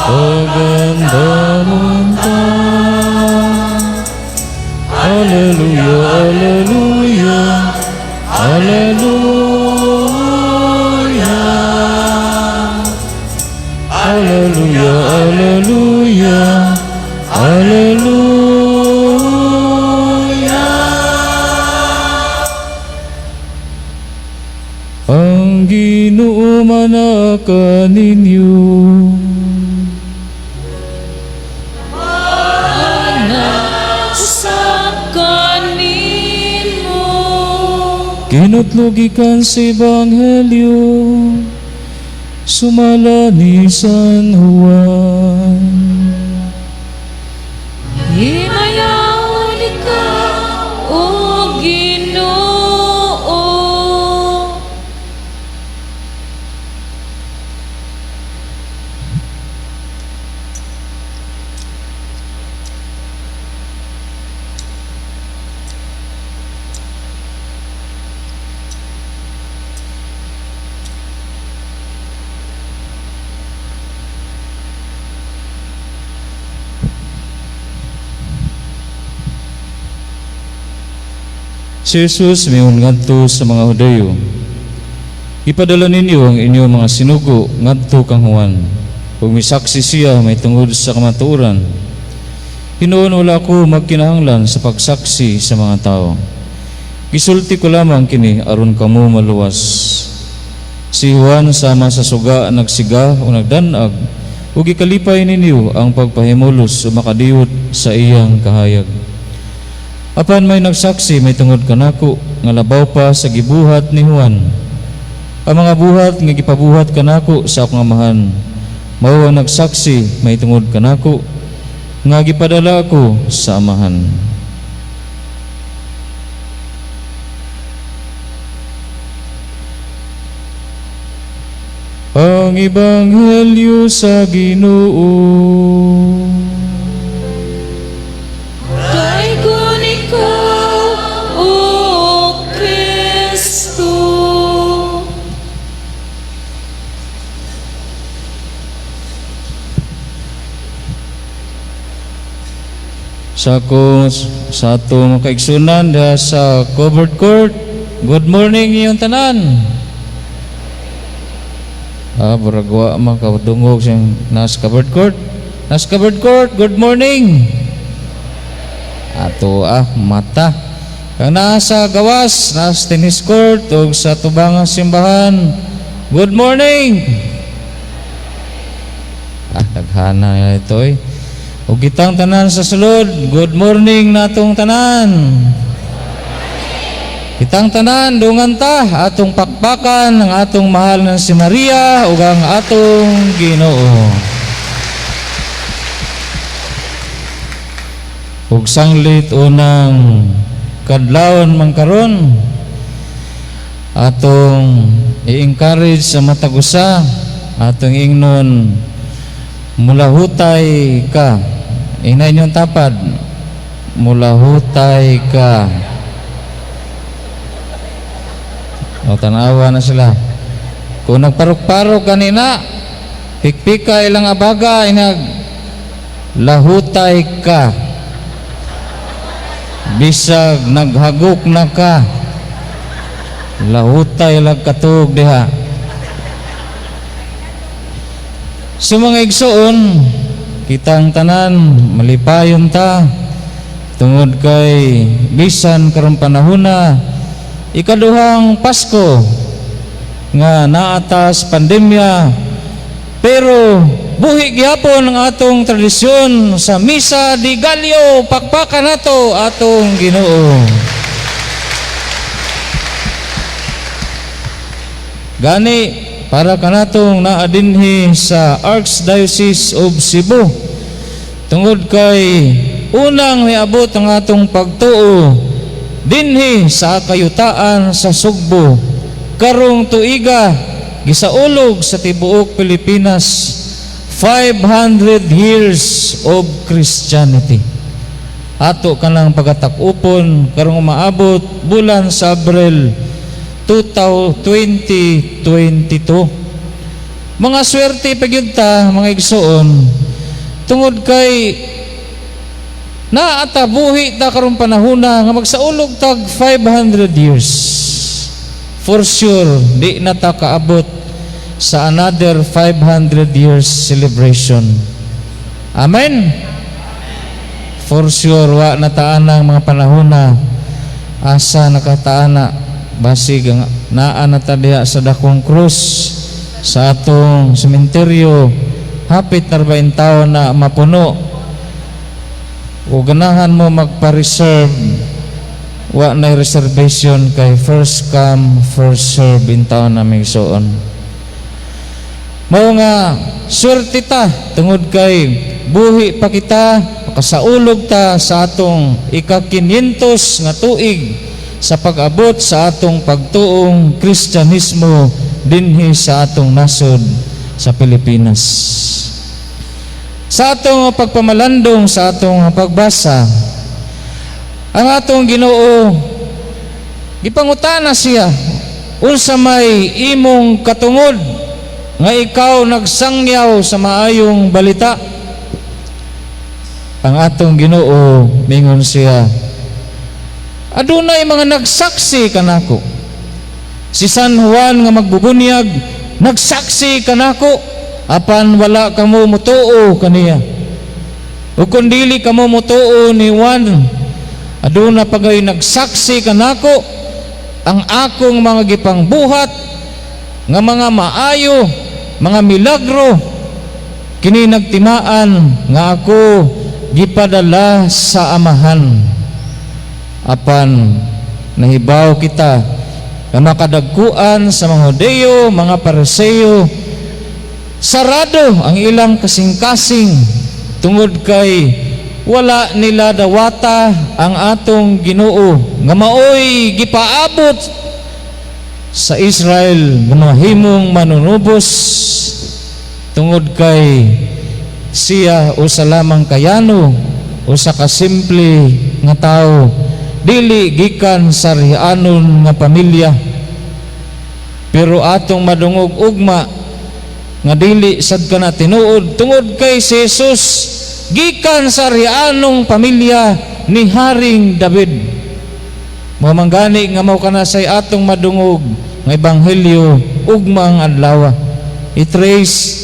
Pagandamon ta. Alleluia, Alleluia, Alleluia. Alleluia, Alleluia, Alleluia. Ang Ginoo manaa kaninyo. Usab kanimo. Kinutlo gikan sa Ebanghelyo sumala ni San Juan. Himayaon ikaw, O Ginoo. Si Jesus miingon ngadto sa mga Hudeyo, "Ipadala ninyo ang inyong mga sinugo ngadto kang Juan, ug misaksi siya mahitungod sa kamatuoran. Hinuon wala ko magkinahanglan sa pagsaksi sa mga tao. Gisulti ko lamang kini aron kamo maluwas. Si Juan sama sa suga nagsiga o nagdanag, ug gikalipay ninyo ang pagpahimulos o makadiyot sa iyang kahayag. Apan may nagsaksi mahitungod kanako nga labaw pa sa gibuhat ni Juan. Ang mga buhat nga gipabuhat kanako sa akong Amahan, mao ang nagsaksi mahitungod kanako nga gipadala ako sa Amahan." Ang Ebanghelyo sa Ginoo. Daygon ikaw, O Kristo. Sa ako sa atong kaigsunan diha sa covered court. Good morning inyong tanan. Ah, burag wa makadungog siyang nas covered court. Nas covered court, good morning. Ato ah, mata. Kang nasa gawas, nasa tennis court ug sa tubangang simbahan. Good morning. Ah, daghana na ito eh. Ug kitang tanan sa sulod, good morning natong tanan. Kitang tanan, dungan ta, atong pakpakan ang atong mahal na si Maria ug ang atong Ginoo. Ug sanglit unang kadlawon man karon, atong i-encourage sa matag usa, atong ingnon, "Mulahutay ka." Ingna inyong tapad, "Mulahutay ka." O, tanawa na sila. Kung nagparok-parok kanina, pikpika ilang abaga, inag, "Lahutay ka." Bisag naghagok na ka, lahutay lag katug diha. Sa mga igsoon, kitang tanan, malipayon ta, tungod kay bisan karong panahona, ikaduhang Pasko nga naatas pandemya, pero buhi gihapon ang atong tradisyon sa Misa de Gallo. Pakpakan nato atong Ginoo. Gani para kanatong naa dinhi sa Archdiocese of Cebu, tungod kay unang miabot ang atong pagtuo dinhi sa kayutaan sa Sugbo, karong tuiga gisaulog sa tibuok Pilipinas 500 years of Christianity. Ato kanang pagatak-upon karong umaabot bulan sa Abril 2022. Mga swerte pa gyud ta, mga igsoon, tungod kay naa ta, buhi ta karong panahona nga magsaulog tag 500 years. For sure, di na ta kaabot sa another 500 years celebration. Amen. For sure, wa na ta anang mga panahona. Asa na ta ana? Basig ang naa na ta diha sa dakong krus sa atong sementeryo. Hapit na ba taon na mapuno? O ganahan mo magpa-reserve, wa na reservation kay first come, first serve in taon na, mga igsoon. Mao nga swerte ta tungod kay buhi pa kita, makasaulog ta sa atong ika-500 nga tuig sa pag-abot sa atong pagtuong Kristyanismo dinhi sa atong nasod sa Pilipinas. Sa atong pagpamalandong, sa atong pagbasa, ang atong Ginoo, gipangutana siya, "Unsa may imong katungod nga ikaw nagsangyaw sa maayong balita?" Ang atong Ginoo, mingon siya, "Adunay mga nagsaksi kanako. Si San Juan nga magbubunyag nagsaksi kanako, apan wala kamo mutuo kaniya. Ug kung dili kamo mutuo ni Juan, aduna pa gay nagsaksi kanako, ang akong mga gipangbuhat nga mga maayo, mga milagro. Kini nagtimaan nga ako gipadala sa Amahan." Apan nahibaw kita nga makadagkuan sa mga Hudeyo, mga Pariseo, sarado ang ilang kasing-kasing tungod kay wala nila dawata ang atong Ginoo nga maoy gipaabot sa Israel nga mahimong manunubos, tungod kay siya usa lamang kayano, usa ka simple nga tawo, dili gikan sa rianon nga pamilya. Pero atong madungog ugma nga dili sad kana tinuod, tungod kay si Jesus gikan sa rianong pamilya ni Haring David. Mao man gani nga mao kana say atong madungog nga ebanghelyo ugmang adlaw, i-trace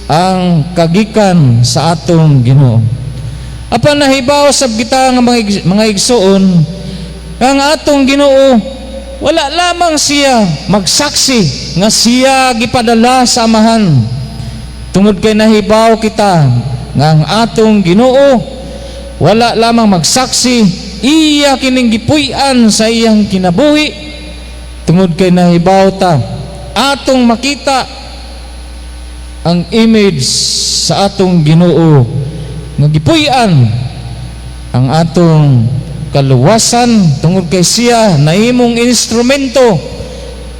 ang kagikan sa atong Ginoo. Apan nahibaw sab kita nga mga igsoon, ang atong Ginoo, wala lamang siya magsaksi nga siya gipadala sa Amahan. Tungod kay nahibaw kita nga ang atong Ginoo wala lamang magsaksi, iya kining gipuy-an sa iyang kinabuhi, tungod kay nahibaw ta, atong makita ang image sa atong Ginoo nga gipuy-an ang atong kaluwasan, tungod kay siya nahimong instrumento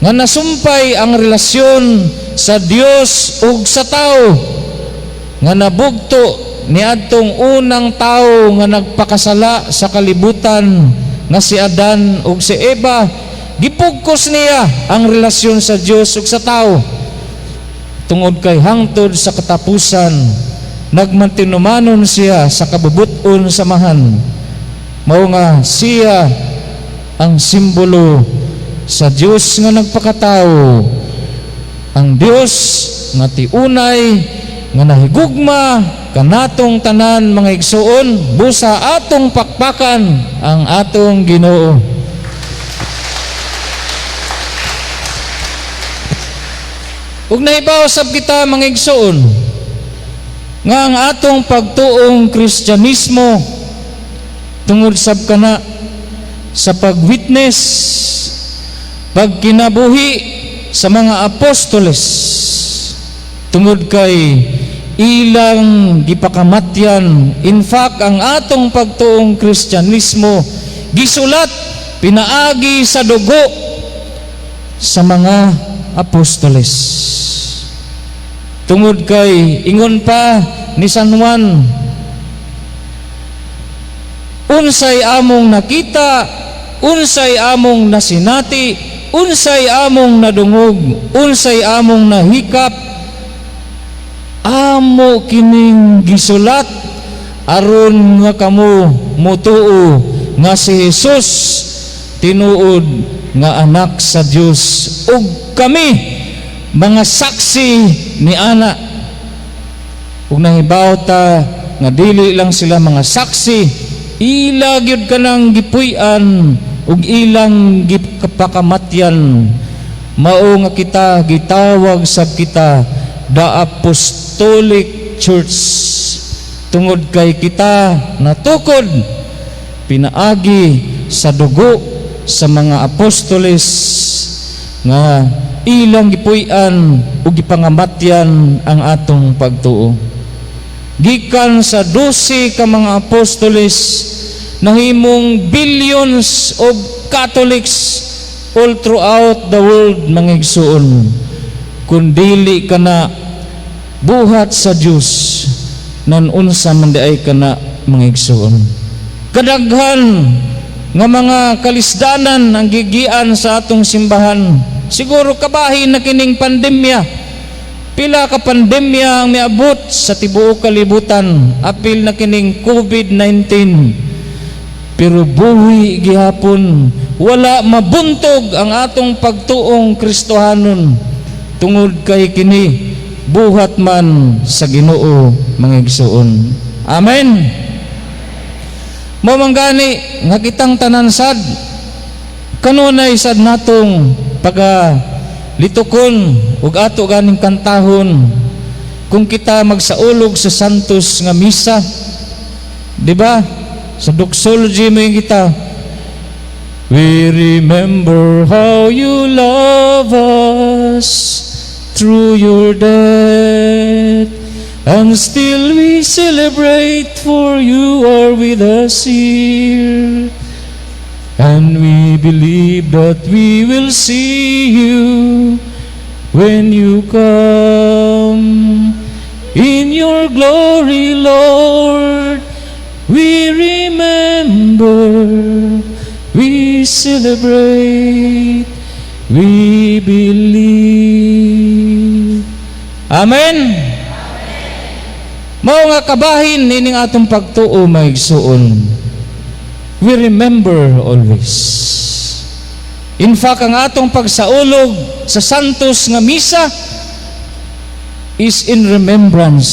nga nasumpay ang relasyon sa Dios ug sa tao nga nabugto niadtong unang tao nga nagpakasala sa kalibutan nga si Adan ug si Eva. Gipugkos niya ang relasyon sa Dios ug sa tao, tungod kay hangtod sa katapusan nagmantinumanon siya sa kabubut-on sa Amahan. Mao nga siya ang simbolo sa Dios nga nagpakatao, ang Dios nga tiunay nga nahigugma kanatong tanan. Mga igsoon, busa atong pakpakan ang atong Ginoo. Ug nahibaw sab kita, mga igsoon, nga ang atong pagtuong Kristyanismo, tungod sab kana sa pag-witness, pagkinabuhi sa mga apostoles, tungod kay ilang gipakamatyan. In fact, ang atong pagtuong Kristyanismo gisulat pinaagi sa dugo sa mga apostoles, tungod kay ingon pa ni San Juan, "Unsay among nakita, unsay among nasinati, unsay among nadungog, unsay among nahikap, Amo kining gisulat aron nga kamo motuo nga si Jesus tinuod nga anak sa Dios ug kami mga saksi ni ana. Ug nahibaw ta nga dili lang sila mga saksi, ila gyud kanang gipuy-an ug ilang gipakamatyan. Mao nga kita gitawag sab kita the Apostolic Church tungod kay kita natukod pinaagi sa dugo sa mga apostoles nga ilang gipuy-an ug gipangamatyan ang atong pagtuo. Gikan sa 12 ka mga apostoles, nahimong billions of Catholics all throughout the world, mga igsuon. Kung dili kana buhat sa Dios, nan unsa man diay kana, mga igsuon? Kadaghan nga mga kalisdanan ang gigian sa atong simbahan. Siguro kabahin na kining pandemya. Pila ka pandemya ang miabot sa tibuok kalibutan, apil na kining COVID-19, pero buhi gihapon, wala mabuntog ang atong pagtuong Kristohanon tungod kay kini buhat man sa Ginoo, mga igsuon. Amen. Mao man gani nga kitang tanan sad kanunay sad natong paga litukon ug ato ganing kantahon kung kita magsaulog sa Santos nga misa, di ba? Sa doxology mo yung kita, "We remember how you love us through your death, and still we celebrate, for you are with us here. And we believe that we will see you when you come. In your glory, Lord, we remember, we celebrate, we believe." Amen. Mao nga kabahin ining atong pagtuo, mga igsuon. We remember always. In fact, ang atong pagsaulog sa Santos nga Misa is in remembrance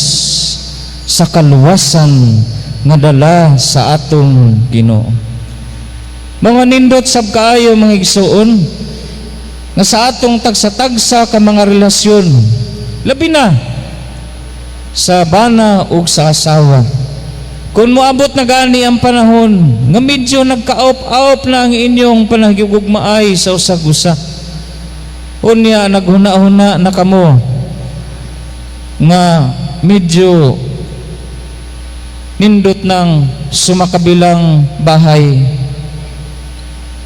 sa kaluwasan nga dala sa atong Ginoo. Mga nindot sab kaayo, mga igsuon, nga sa atong tagsa-tagsa ka mga relasyon, labi na sa bana ug sa asawa. Kung moabot na gani ang panahon nga medyo nagkaop-aop na ang inyong panahigugmaay sa usag-usa, unya naghuna-huna na kamo nga medyo nindot ng sumakabilang bahay.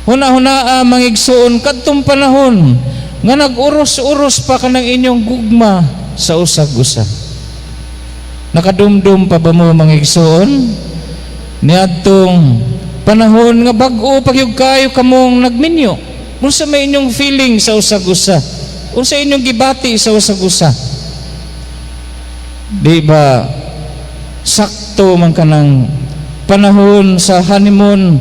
Huna-huna, mga igsuon, kadtong panahon nga nag-uros-uros pa kanang inyong gugma sa usag-usa. Nakadumdum pa ba mo, mga igsuon, niadtong panahon nga bag-o pa gyud kayo kamong nagminyo? Unsa may inyong feeling sa usag-usa? Unsa inyong gibati sa usag-usa? Di ba sakto man kanang panahon sa honeymoon?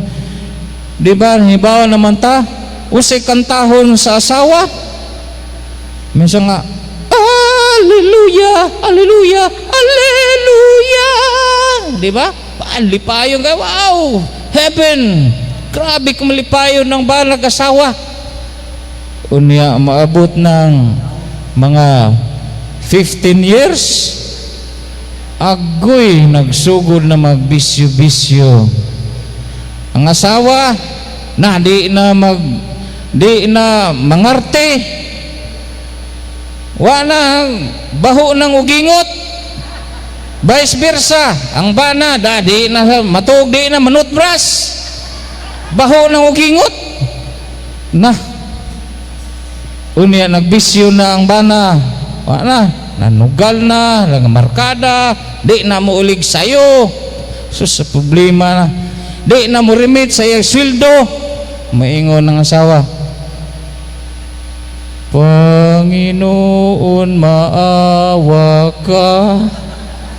Di ba hibaw naman ta unsay kantahon sa asawa? Minsan nga, "Hallelujah, hallelujah, hallelujah." Di ba? Lipayon ka, wow, heaven. Grabe kung malipayon ng banag asawa. Unya, maabot ng mga 15 years, agoy, nagsugod na magbisyo-bisyo. Ang asawa, na di na mangarte, wa na, baho ng ugingot. Vice versa, ang bana, da, di na matug, di na manutbras. Baho ng ugingot. Na. Unya, nagbisyo na ang bana. Wa na, nanugal na, markada, di na mo ulig sayo. Sus, sa problema na. Di na mo remit sa iyang sweldo. Maingon ng asawa. Panginoon, maawa ka.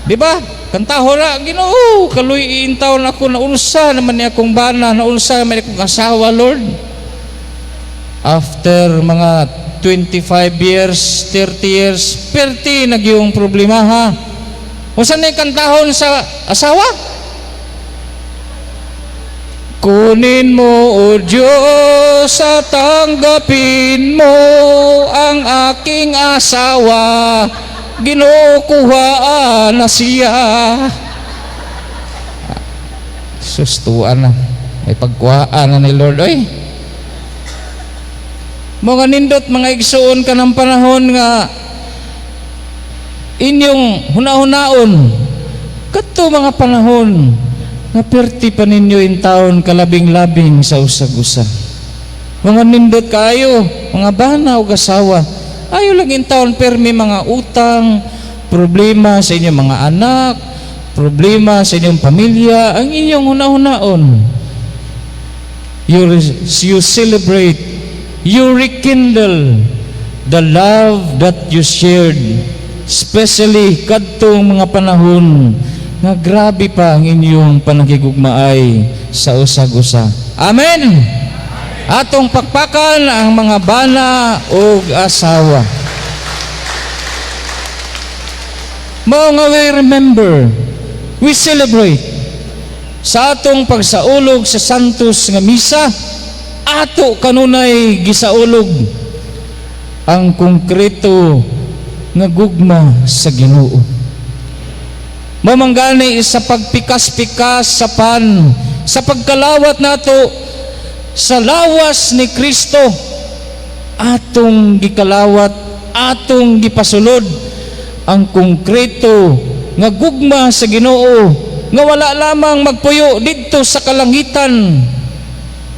Di ba? Kantaho na, "Ginoo, kaluy taon ako, naunsa naman ni akong bana, naunsa naman ni akong asawa, Lord." After mga 25 years, 30 years, perti nagyong problema, ha. Unsa na kantahon sa asawa? "Kunin mo, O Diyos, at tanggapin mo ang aking asawa. Ginoo, kuha na siya." Sustuan na. May pagkuhaan na ni Lord. Oy. Mga nindot, mga igsuon, ka ng panahon nga inyong hunahunaon kadto mga panahon nga perti pa ninyo in taon kalabing-labing sa usag-usa. Mga nindot kaayo, mga bana o asawa, ayo lang in taon permi mga utang, problema sa inyong mga anak, problema sa inyong pamilya, ang inyong hunahunaon. You celebrate, you rekindle the love that you shared, especially kadtong mga panahon nga grabe pa ang inyong panakigugmaay sa usag-usa. Amen! Atong pakpakan ang mga bana ug asawa. Mao nga we remember, we celebrate sa atong pagsaulog sa Santos nga Misa, ato kanunay gisaulog ang konkreto nga gugma sa Ginoo. Mamanggani sa pagpikas-pikas sa pan, sa pagkalawat nato sa lawas ni Kristo, atong gikalawat, atong gipasulod ang konkreto nga gugma sa Ginoo nga wala lamang magpuyo didto sa kalangitan.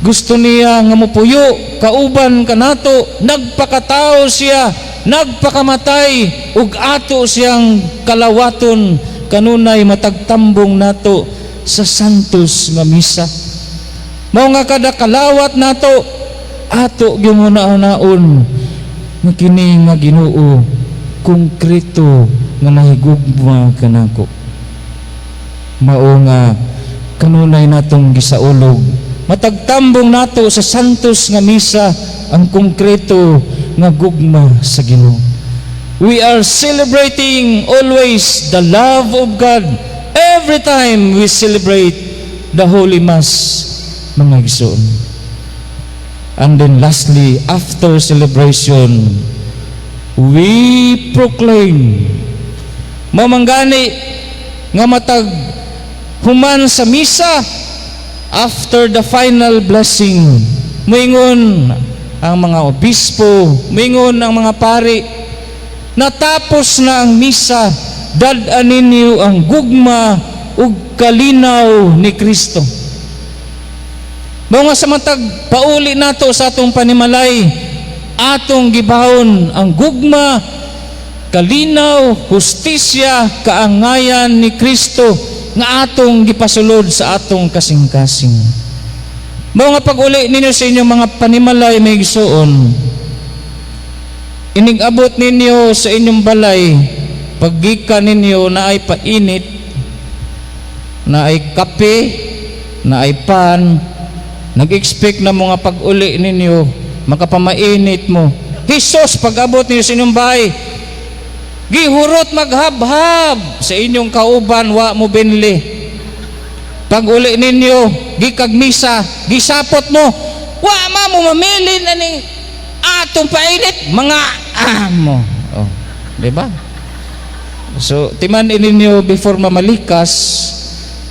Gusto niya nga mopuyo kauban kanato. Nagpakatao siya, nagpakamatay, ug ato siyang kalawaton kanunay matagtambong nato sa Santos nga Misa. Mao nga kada kalawat nato, ato gyud hunahunaon nga kini nga Ginoo konkreto nga nahigugma kanako. Mao nga kanunay natong gisaulog matagtambong nato sa Santos nga Misa ang konkreto nga gugma sa Ginoo. We are celebrating always the love of God every time we celebrate the Holy Mass, mga igsoon. And then lastly, after celebration, we proclaim. Mamanggani nga matag human sa misa, after the final blessing, moingon ang mga obispo, moingon ang mga pari, "Natapos na ang misa, dad-an ninyo ang gugma ug kalinaw ni Kristo." Mao nga sa matag pauli nato sa atong panimalay, atong gibahon ang gugma, kalinaw, hustisya, kaangayan ni Kristo nga atong gipasulod sa atong kasing-kasing. Mao nga pag-uli ninyo sa inyong mga panimalay, mga igsuon, inig-abot ninyo sa inyong balay, paggikan ninyo na ay painit, na ay kape, na ay pan, nag-expect na mga pag-uli ninyo, makapamainit mo. Jesus, pag-abot ninyo sa inyong bahay, gihurot maghabhab sa inyong kauban, wa mo binli. Pag uli ninyo, gikag misa, gisapot mo, wa ma mo mamilin aning atong painit, mga amo. Oh, di ba? So, timan ninyo before mamalikas,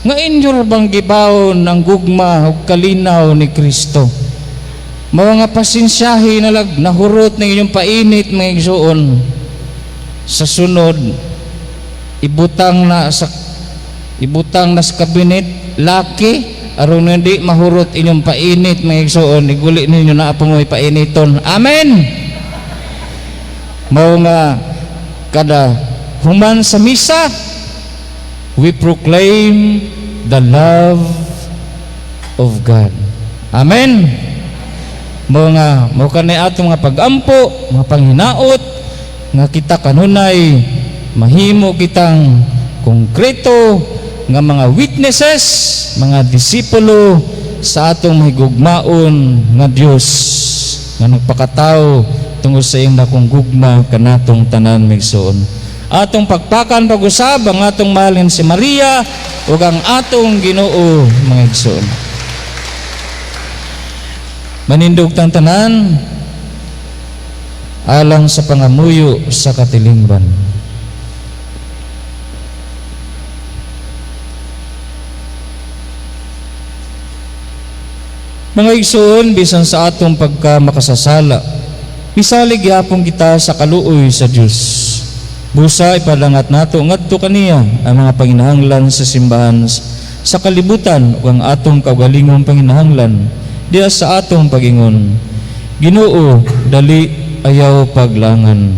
nga inyo bang gibawon ang gugma ug kalinaw ni Kristo. Mga pasensyahi na lag nahurot ng inyong painit, mga igsuon. Sa sunod, ibutang na sa cabinet, laki, aron hindi mahurot inyong painit, mga igsuon. Iguli ninyo na po mo painiton. Amen. Mao nga kada human sa misa, we proclaim the love of God. Amen. Mao nga mao kani atong mga pagampo, mga panghinaot. nga kita kanunay mahimo kitang konkreto nga mga witnesses, mga disipulo sa atong mahigugmaon nga Dios nga nagpakatao tungod sa iyang dakong gugma kanatong tanan, mga igsoon. Atong pakpakan pag-usab ang atong mahalin si Maria ug ang atong Ginoo, mga igsoon. Manindog tang tanan alang sa pangamuyo sa katilingban. Mga igsoon, bisan sa atong pagka makasasala, misalig gyapon kita sa kaluoy sa Dios. Busa ipadangat nato ngadto kaniya ang mga panginahanglan sa simbahan sa kalibutan ug ang atong kaugalingong panginahanglan diha sa atong pagingon. Ginoo, dali ayaw paglangan.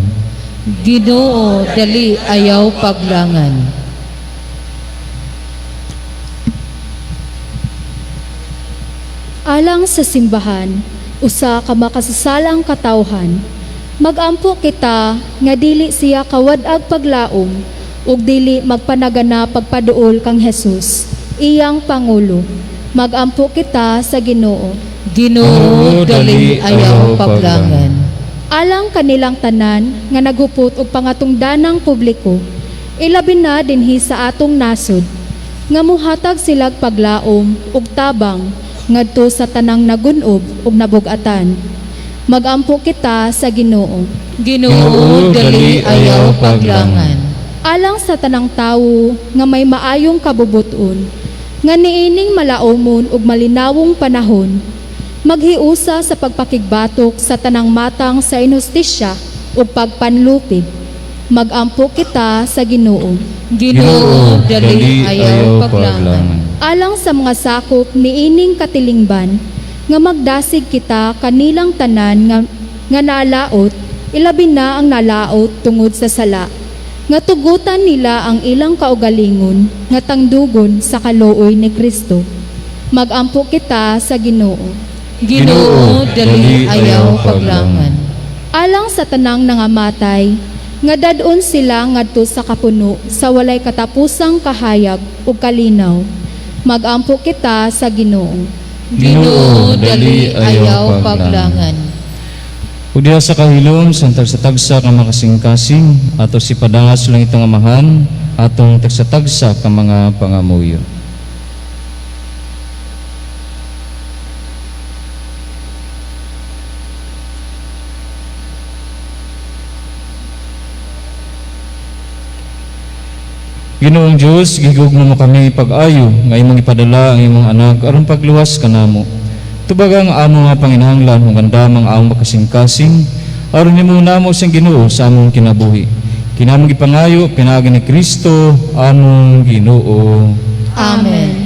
Ginoo, dali ayaw paglangan. Alang sa simbahan, usa ka makasasalang katawhan, magampo kita nga dili siya kawad-ag paglaom ug dili magpanagana pagpaduol kang Jesus, iyang pangulo. Magampo kita sa Ginoo. Ginoo, dali ayaw paglangan. Alang kanilang tanan nga naghupot og pangatungdanang publiko, ilabi na dinhi sa atong nasod, nga muhatag silag paglaom ug tabang ngadto sa tanang nagunob ug nabug-atan. Magampo kita sa Ginoo. Ginoo, dali ayaw paglangan. Alang sa tanang tawo nga may maayong kabubuton, nga niining malaomon ug malinawong panahon, maghiusa sa pagpakigbatok sa tanang matang sa inhustisya ug pagpanlupig. Magampo kita sa Ginoo. Ginoo, dali ayaw paglangan. Alang sa mga sakop niining katilingban, nga magdasig kita kanilang tanan nga nalaot, ilabi na ang nalaot tungod sa sala, nga tugutan nila ang ilang kaugalingon nga tangdugon sa kaluoy ni Kristo. Magampo kita sa Ginoo. Ginoo, dali ayaw paglangan. Alang sa tanang nangamatay, nga dadon sila ngadto sa kapuno sa walay katapusang kahayag ug kalinaw. Magampo kita sa Ginoo. Ginoo, dali ayaw paglangan. Ug diha sa kahilom sa tagsa-tagsa ka makasingkasing ato si padangas lang itong amahan atong tagsa-tagsa ka mga pangamuyo. Ginoong Diyos, gigugma mo kami pag-ayo nga imong ipadala ang imong anak aron pagluwas kanamo. Tubaga ang amo nga panginahanglan ug andam ang among makasingkasing aron nimo namo siyang Ginoo sa among kinabuhi. Kinamong gipangayo pinaagi ni Kristo among Ginoo. Amen.